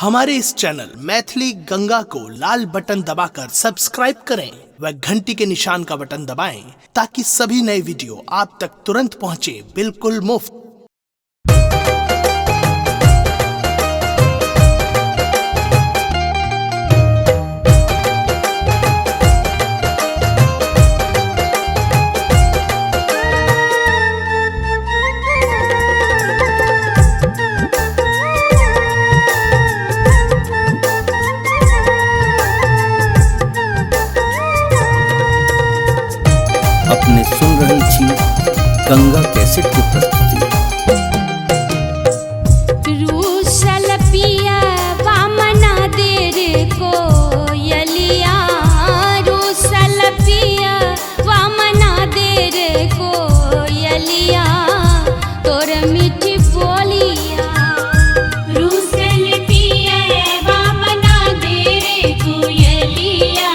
हमारे इस चैनल मैथिली गंगा को लाल बटन दबाकर सब्सक्राइब करें व घंटी के निशान का बटन दबाएं ताकि सभी नए वीडियो आप तक तुरंत पहुंचे बिल्कुल मुफ्त। अपने सुन रहल छी गंगा कैसेट के प्रस्तुति। रूसल पिया वामना देर कोयलिया, रूसल पिया वामना देर कोयलिया, तोर मीठी बोलिया। रूसल पिया वामना देर कोयलिया,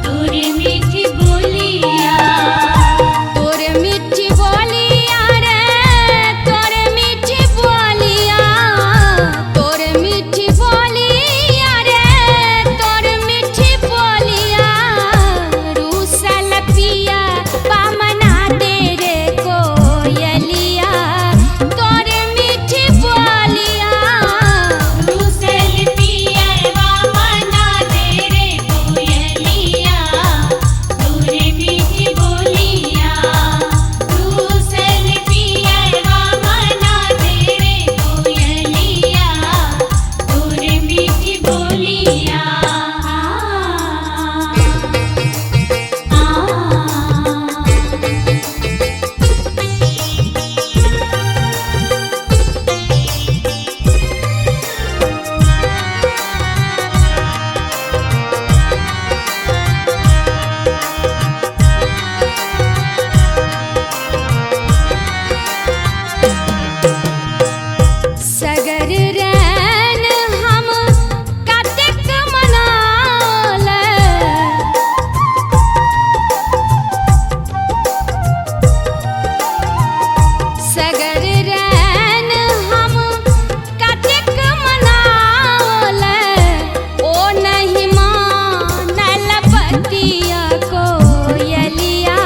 तोर मीठी बोलिया। तोर मीठी बोलिया रे, तोर मीठी बोलिया, तोर मीठी बोलिया रे, तोर मीठी बोलिया। रूसल पिया वामना देर कोयलिया, तोर मीठी बोलिया। रूसल पिया वामना देर कोयलिया, तोर मीठी बोलिया। रूसल पिया वामना देर कोयलिया, तोर मीठी बोलिया। आ सगर रैन हम कतेक मनाल, सगर रैन हम कतेक मनाल, ओ नहीं मानल बतिया कोयलिया,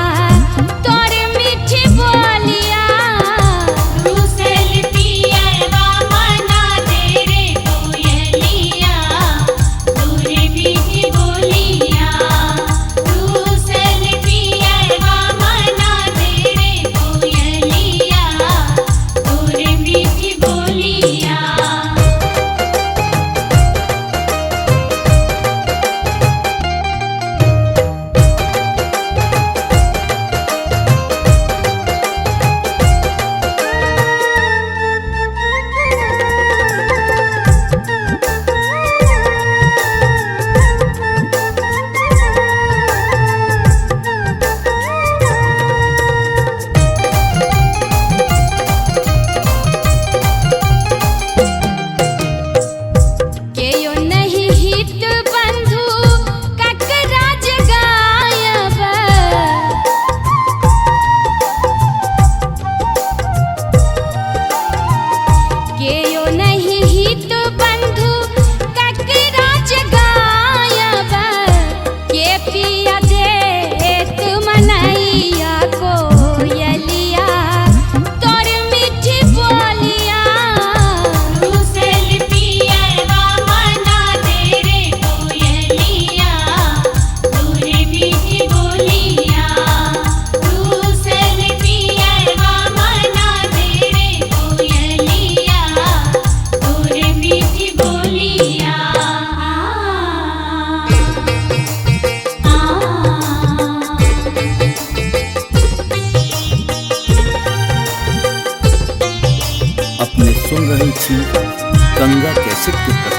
तोर मीठी बोलिया। रूसल पिया वामना देर कोयलिया, तोर मीठी बोलिया। रूसल पिया वामना देर कोयलिया, तोर मीठी बोलिया। केयो नहीं हित बंधु ककरा जगायब, केयो नहीं हित बंधु ककरा जगायब, के पिया देत मनैया कोयलिया, तोर मीठी बोलिया। रूसल पिया वामना देर कोयलिया, तोर मीठी बोलिया। रूसल पिया वामना देर कोयलिया, तोर मीठी बोलिया। आ अपने सुन रहल छी गंगा कैसेट के प्रस्तुति।